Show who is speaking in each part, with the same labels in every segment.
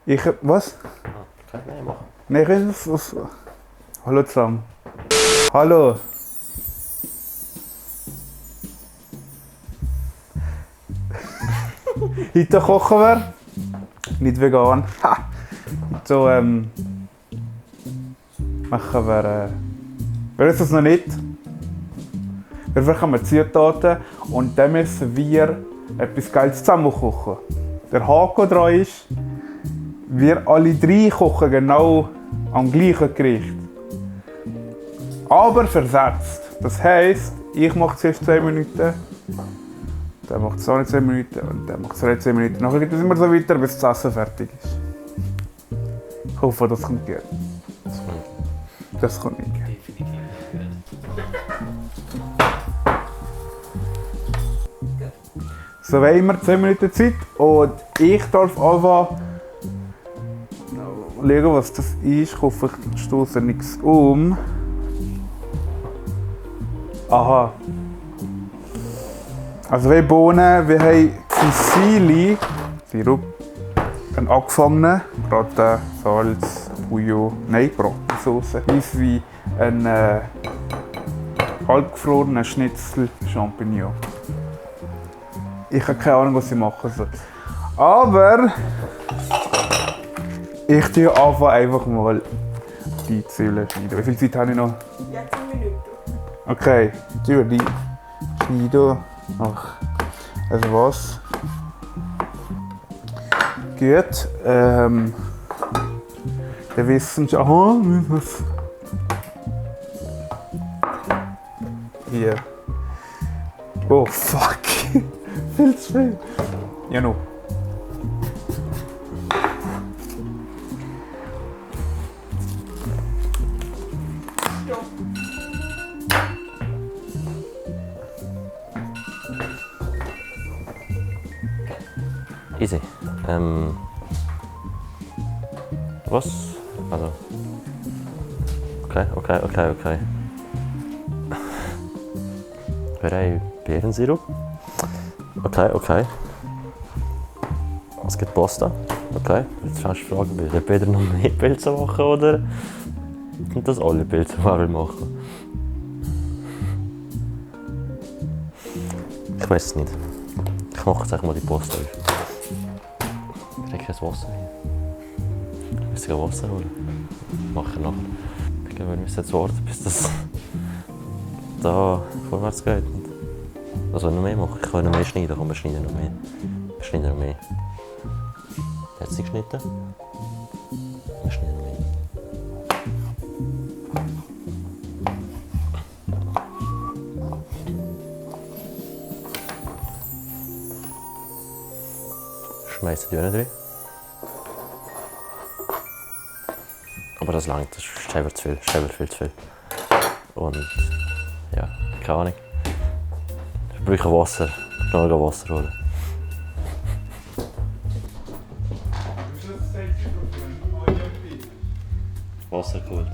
Speaker 1: Was?
Speaker 2: Kann ich nicht machen.
Speaker 1: Nein, ich was. Hallo zusammen. Hallo. Heute kochen wir. Nicht vegan. Ha! So, machen wir. Wir wissen es noch nicht. Wir bekommen Zutaten und dann müssen wir etwas Geiles zusammen kochen. Der Haken daran ist, wir alle drei kochen genau am gleichen Gericht. Aber versetzt. Das heisst, ich mache zuerst 2 Minuten, der macht es auch nicht 10 Minuten und der macht es auch 10 Minuten. Nachher geht es immer so weiter, bis das Essen fertig ist. Ich hoffe, das kommt gut. Das kommt nicht gut.
Speaker 2: Definitiv nicht gut.
Speaker 1: So, wir haben immer 10 Minuten Zeit und ich darf anfangen schauen, was das ist. Ich hoffe, ich stoße nichts um. Aha. Also wir haben Bohnen, wir haben Fusilli, Sirup, einen angefangenen, Braten, Salz, Bouillon, nein, Bratensauce, wie ein halbgefrorenen Schnitzel Champignon. Ich habe keine Ahnung, was ich machen soll. Aber ich tue einfach mal die Zwiebeln schneiden. Wie viel Zeit habe ich noch?
Speaker 3: Ja, 10 Minuten.
Speaker 1: Okay, ich tue die schneiden. Ach, also was? Gut. Der wissen schon. Aha, was? Hier. Oh fuck. Viel zu viel. Ja, noch.
Speaker 2: Easy. Was? Also. Okay. Wir haben Beerensirup. Okay. Es gibt Pasta. Okay. Jetzt kannst du fragen, will ich Peter noch mehr Pilze machen oder sind das alle Pilze, die er machen? Ich weiß es nicht. Ich mache jetzt mal die Pasta auf. Ich habe kein Wasser hier. Ich muss Wasser holen. Mache ich nachher. Ich glaube, wir müssen jetzt warten, bis das da vorwärts geht. Also noch mehr machen. Ich kann noch mehr schneiden. Komm, wir schneiden noch mehr. Wir schneiden noch mehr. Hat sie geschnitten? Wir schneiden noch mehr. Schmeißen die Öl drin. Aber das langt, das ist scheinbar zu viel, zu viel. Und ja, keine Ahnung. Ich brauche Wasser. Ich kann noch Wasser holen. Wasser geholt.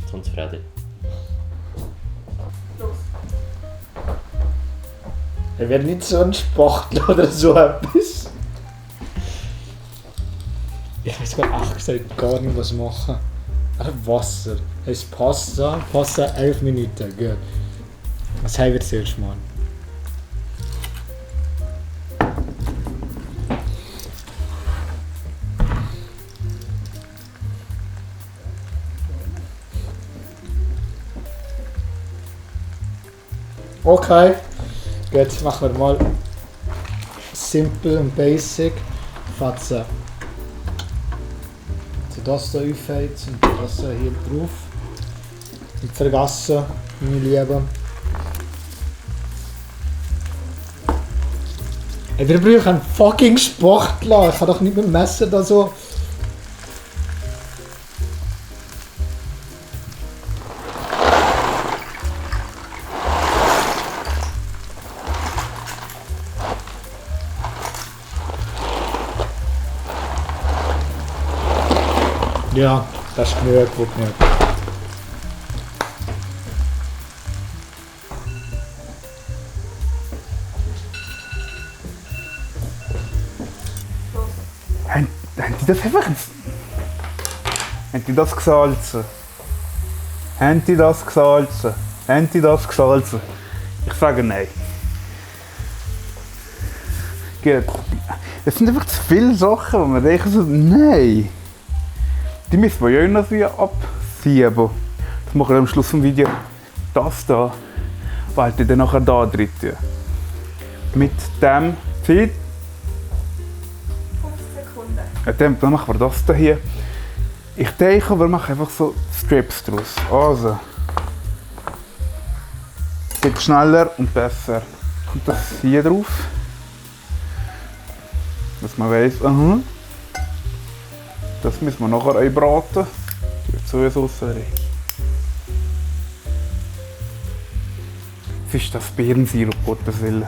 Speaker 2: Sonst Freddy.
Speaker 4: Er wird nicht so ein Spachtel oder so etwas. Ich weiß gar nicht, was machen. Wasser. Es Pasta. Pasta 11 Minuten. Gut. Was haben wir zuerst mal? Okay. Gut, machen wir mal simple und basic. Fatzen. Das hier aufheizen und das hier drauf. Nicht vergessen, meine Lieben. Ey, wir brauchen einen fucking Spachtel. Ich kann doch nicht mit dem Messer da so. Ja, das ist genug, gut genug.
Speaker 1: Haben die das einfach... Haben die das gesalzen? Haben die das gesalzen? Haben die das gesalzen? Ich sage nein. Gut. Es sind einfach zu viele Sachen, wo man denkt so, nein. Die müssen wir ja noch absieben. Das mache ich am Schluss vom Video. Das hier, weil ich dann nachher da drin tue. Mit dem Zeit. 5 Sekunden. Dann machen wir das hier. Ich denke, wir machen einfach so Strips draus. Also. Geht schneller und besser. Kommt das hier drauf. Dass man weiss, das müssen wir nachher einbraten. Die Sojasauce rein. Was ist das Birnensirup, Gottes Willen?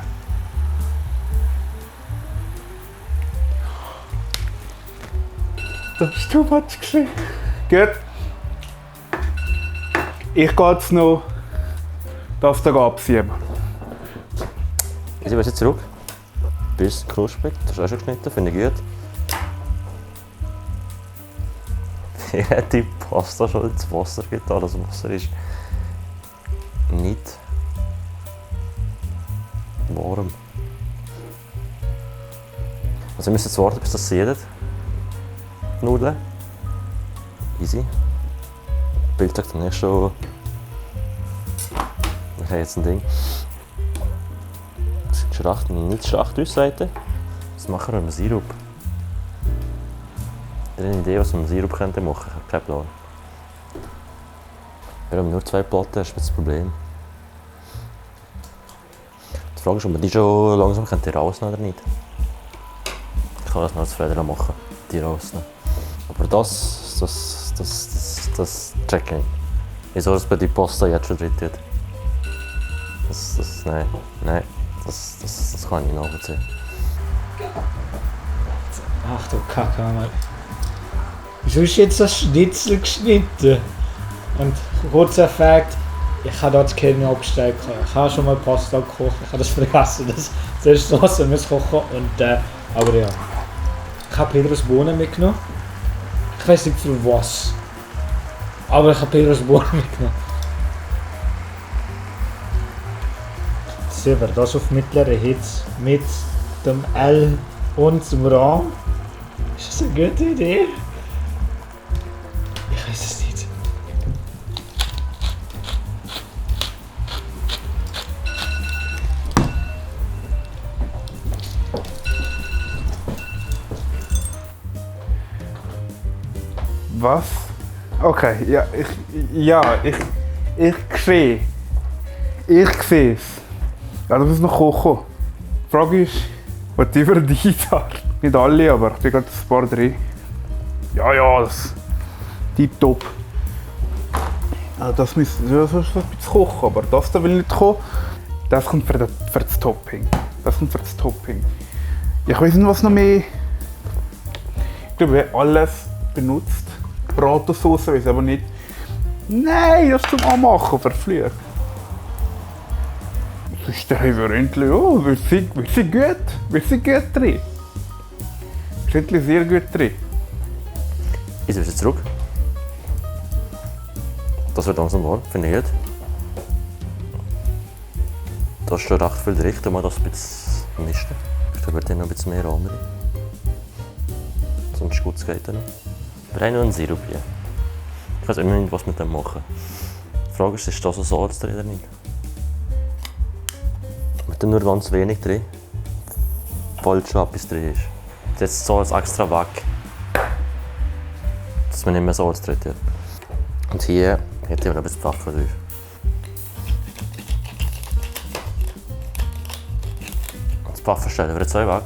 Speaker 1: Das ist too much gewesen. Gut. Ich gehe jetzt noch das hier absieben.
Speaker 2: Ich ziehe jetzt zurück. Bis knusprig. Das ist auch schon geschnitten, finde ich gut. Wie hat die Pasta schon ins Wasser getan? Das Wasser ist nicht warm. Also wir müssen jetzt warten, bis das siedet. Die Nudeln. Easy. Das Bild sagt dann nicht schon. Ich habe jetzt ein Ding. Nicht Schlachthausseite. Was machen wir mit dem Sirup? Habt ihr eine Idee, was wir mit dem Sirup machen könnten? Ich habe keinen Plan. Wir haben nur 2 Platten, das ist das Problem. Die Frage ist, ob man die schon langsam rausnehmen oder nicht. Ich kann das noch als Feder machen, die rausnehmen. Aber das check ich nicht. Wieso das bei die Pasta jetzt schon drin tut? Nein. Das kann ich nicht nachvollziehen.
Speaker 4: Ach du Kacke, Mann. Wieso ist jetzt das Schnitzel geschnitten? Und kurzer Fakt, ich habe dort keine abgestellt. Ich habe schon mal Pasta gekocht, ich habe das vergessen, das zuerst Sauce kochen und aber ja. Ich habe Pedros Bohnen mitgenommen. Ich weiß nicht für was. Aber ich habe Pedros Bohnen mitgenommen. Sehen wir das auf mittlerer Hitze mit dem L und dem Rahm. Ist das eine gute Idee? Ich weiß es nicht.
Speaker 1: Was? Okay, ich sehe. Ich sehe es. Ja, das muss noch kochen. Die Frage ist, was die verdient hat. Nicht alle, aber ich bin gerade ein paar drin. Ja, das tipptopp. Also das muss ein bisschen kochen, aber das da will nicht kochen. Das kommt für das Topping. Ich weiß nicht, was noch mehr. Ich glaube, wir haben alles benutzt. Bratensauce, weiß aber nicht. Nein, das zum Anmachen, verflucht. Das ist der Reverendli. Oh, wir sind gut drin. Wir sind sehr gut drin.
Speaker 2: Ich ziehe zurück. Das wird langsam warm, finde ich gut. Da ist schon recht viel drin, da mal das ein bisschen mischen. Ich glaube, wir noch ein bisschen mehr Rahmen rein. Sonst gut geht noch. Wir haben noch einen Sirup hier. Ich weiß immer nicht, was wir mit dem machen. Die Frage ist da so Salz drin oder nicht? Wir tun nur ganz wenig drin, weil schon etwas drin ist. Jetzt Salz extra weg, dass man nicht mehr Salz drin hat. Und hier hätte ich noch ein bisschen Pfeffer drauf. Und das Pfeffer stellen wir jetzt auch weg.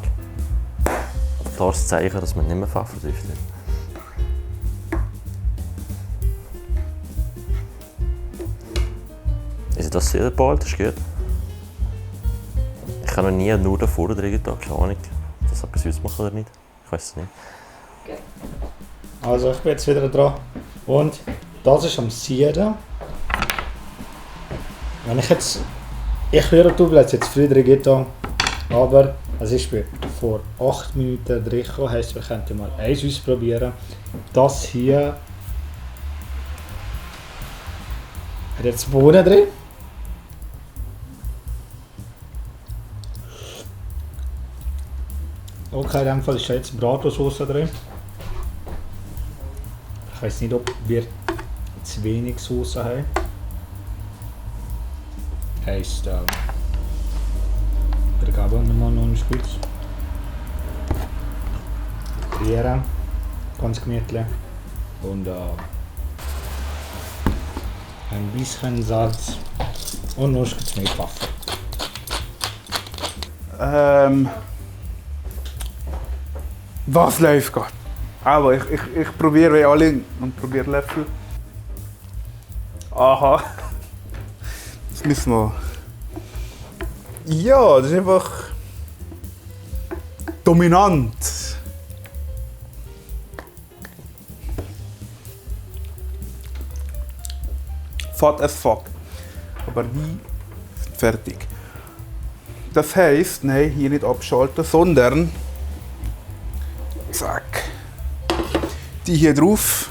Speaker 2: Klares Zeichen, dass man nicht mehr Pfeffer drauf hat. Also das hier bald, das ist gut. Ich habe noch nie nur davor drin getan, keine Ahnung. Das etwas süß machen oder nicht. Ich weiß es nicht.
Speaker 4: Also ich bin jetzt wieder dran. Und das ist am Sieden. Wenn ich höre, du jetzt früh drin getan, aber es ist bei vor 8 Minuten drin gekommen, heisst, wir könnten mal eins ausprobieren. Das hier hat jetzt Bohnen drin. Okay, in dem Fall ist da jetzt Bratwurstsauce drin. Ich weiß nicht, ob wir zu wenig Sauce haben. Heisst, wir geben mal noch einen Spitz. Rühren, ganz gemütlich. Und ein bisschen Salz und noch ein mehr Pfeffer.
Speaker 1: Was läuft gerade? Aber ich probiere wie alle und probiere Löffel. Aha. Das müssen wir. Ja, das ist einfach dominant. Fat as fuck. Aber die sind fertig. Das heisst, nein, hier nicht abschalten, sondern zack. Die hier drauf.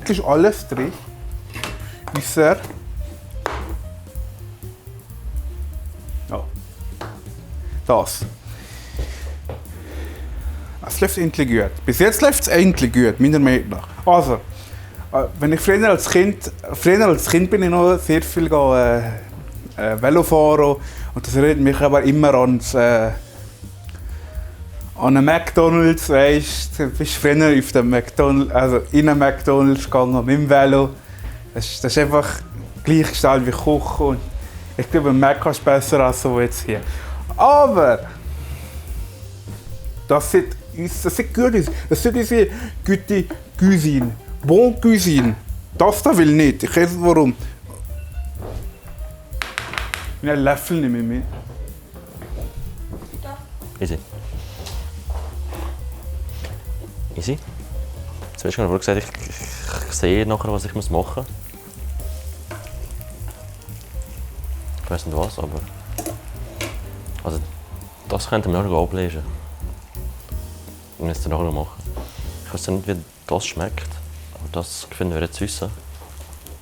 Speaker 1: Das ist alles drin. Ausser. Ja. Das. Es läuft endlich gut. Bis jetzt läuft es endlich gut, meiner Meinung nach. Also, wenn ich früher als Kind bin ich noch sehr viel Velo fahren und das erinnert mich aber immer an einen McDonald's, weißt du, bist früher auf dem McDonald's, also in einen McDonald's gegangen mit dem Velo. Das ist einfach gleichgestellt wie Kochen und ich glaube, ein Mac ist besser als so jetzt hier. Aber das sieht gut aus. Das sieht unsere gute Cuisine. Bon Cuisine. Das da will nicht. Ich weiß nicht warum. Einen Löffel nehme ich mit.
Speaker 2: Easy. Easy. Zuerst habe ich gesagt, ich sehe nachher, was ich machen muss. Ich weiß nicht was, aber. Also, das könnten wir noch ablesen. Und jetzt nachher noch machen. Ich weiß nicht, wie das schmeckt, aber das finden wir jetzt wissen.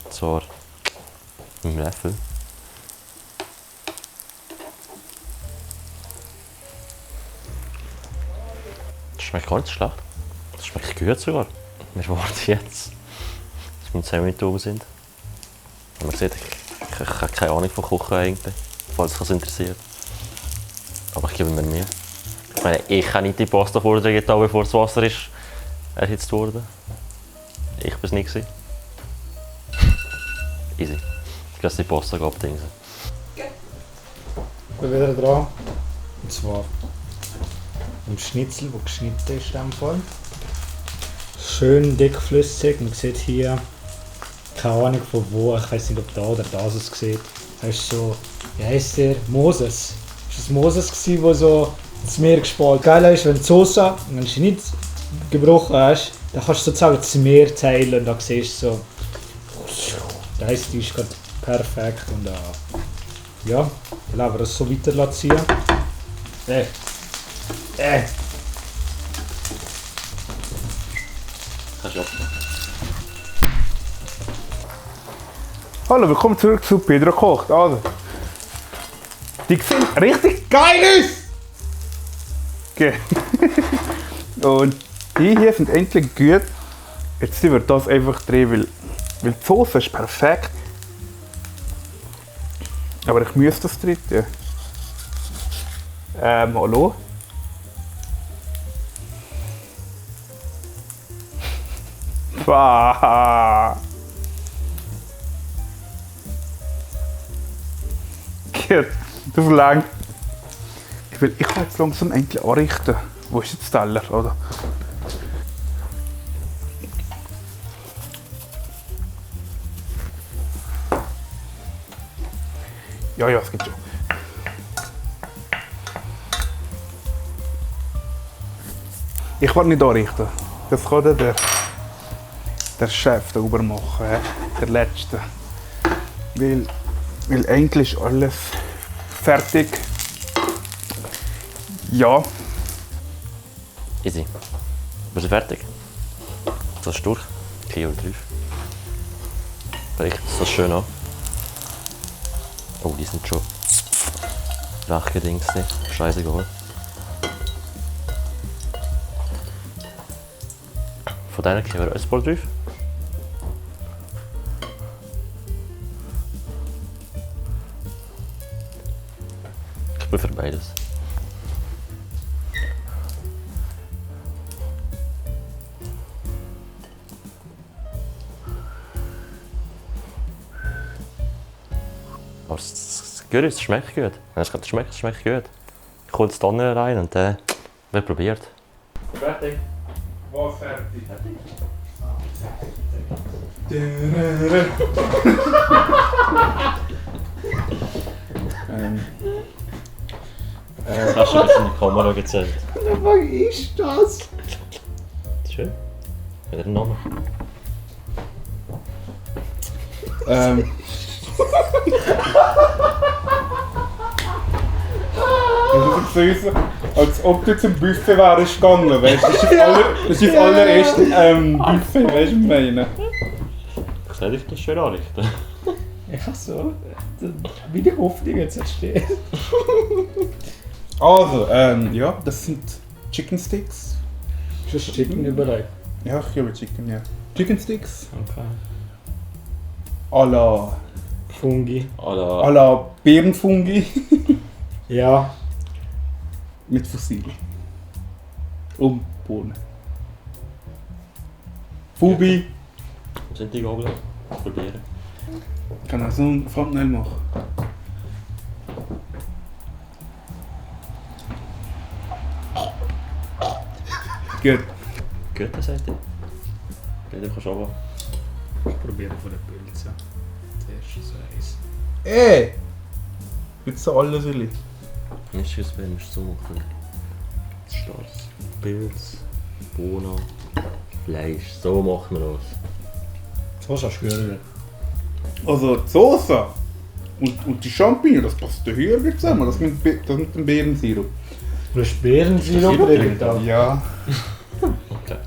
Speaker 2: Zwar im Löffel. Das schmeckt gar nicht schlecht. Das schmeckt gut sogar. Wir warten jetzt, dass wir 10 Minuten oben sind. Und man sieht, ich habe keine Ahnung von Kochen eigentlich, falls es euch interessiert. Aber ich gebe mir Mühe. Ich meine, ich kann nicht die Pasta vordrehen, bevor das Wasser ist erhitzt wurde. Ich war es nicht. Easy. Ich lasse die Pasta abdingsen.
Speaker 4: Ich bin wieder dran. Und zwar ein Schnitzel, der geschnitten ist in diesem Fall. Schön dickflüssig. Man sieht hier, keine Ahnung von wo, ich weiß nicht ob da oder das es sieht. Das ist so, wie heisst der? Moses. Das war Moses, der so ins Meer gespalt. Geil ist, wenn du die Soße, wenn du sie nicht gebrochen hast, dann kannst du sozusagen das Meer teilen und da siehst du so, der heisst, die ist gerade perfekt und ja, dann lassen wir das so weiterziehen.
Speaker 1: Hallo, willkommen zurück zu Pedro kocht. Also, die sehen richtig geil aus! Okay. Und die hier sind endlich gut. Jetzt wird das einfach drehen, weil die Soße ist perfekt. Aber ich muss das dritte. Hallo? Gut, das langt. Ich kann jetzt langsam endlich anrichten. Wo ist jetzt der Teller, oder? Ja, es geht schon. Ich will nicht anrichten. Das kann der Chef da oben machen, der Letzte. Weil eigentlich ist alles fertig. Ja,
Speaker 2: Easy. Wir sind fertig. Das ist durch. 4 oder 3. Riecht das schön an. Oh, die sind schon recht gedings. Scheißegal. Von denen kriegen wir ein paar drauf. Ich bin für beides. Aber es gut, es schmeckt gut. Es schmeckt gut. Ich hole die Tonne rein und dann wird probiert.
Speaker 1: Fertig. Was fertig?
Speaker 2: Das hast du jetzt in die Kamera gezeigt.
Speaker 4: Was ist das?
Speaker 2: Schön. Hat er einen Namen?
Speaker 1: Das ist so, als ob du zum Buffet wärst gegangen, weißt du? Das ist das allererste Buffet, weißt du, was ich meine?
Speaker 2: Ich soll dich das schön anrichten.
Speaker 4: Ja, so. Wie die Hoffnung jetzt entsteht.
Speaker 1: Also, ja, das sind Chicken Sticks.
Speaker 4: Ist das Chicken überall?
Speaker 1: Ja, ich glaube Chicken, ja. Chicken Sticks
Speaker 4: Okay.
Speaker 1: à la
Speaker 4: Fungi.
Speaker 1: à la Beerenfungi
Speaker 4: Ja.
Speaker 1: mit Fossil. Und Bohnen. Fubi.
Speaker 2: Wo sind die Gabeln? Probieren.
Speaker 1: Ich kann auch so ein Thumbnail machen. Gut.
Speaker 2: Gut, das sagt ihr. Geht einfach schon mal.
Speaker 4: Ich probiere von den Pilzen. Zuerst so eins.
Speaker 1: Ey! Jetzt so alles, Willi.
Speaker 2: Nicht das Bein ist so machen. Stars, Pilz, Bohnen, Fleisch. So machen wir das.
Speaker 4: So ist es gut.
Speaker 1: Also die Soße und die Champignons, das passt daher gut zusammen. Das mit dem Beerensirup.
Speaker 4: Du hast Beerensirup drin da.
Speaker 1: Ja.
Speaker 2: Okay.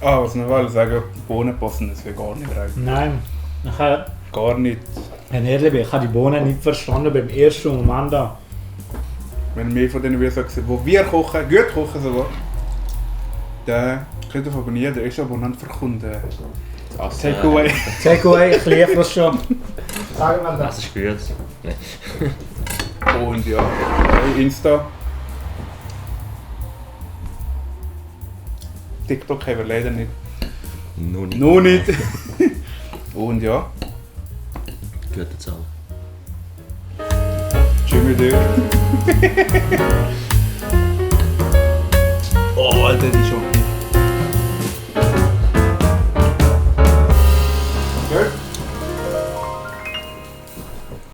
Speaker 1: Ah, was ich wollte sagen, die Bohnen passen das gar nicht rein.
Speaker 4: Nein. Nachher,
Speaker 1: Gar nicht.
Speaker 4: wenn ich ehrlich bin, ich habe die Bohnen nicht verstanden beim ersten Moment da.
Speaker 1: Wenn mehr von denen wir sagen, wo wir kochen, gut kochen sogar, dann könnt ihr von jeder erste Abonnent verkunden. Takeaway.
Speaker 4: Takeaway, ich liebe das schon. Sag mal
Speaker 2: Das
Speaker 4: das.
Speaker 2: ist gut. Nee.
Speaker 1: Und ja, Insta. TikTok haben wir leider nicht.
Speaker 2: Noch nicht.
Speaker 1: Noch nicht. Und ja,
Speaker 2: Gute Zahl.
Speaker 1: tschüss mit dir.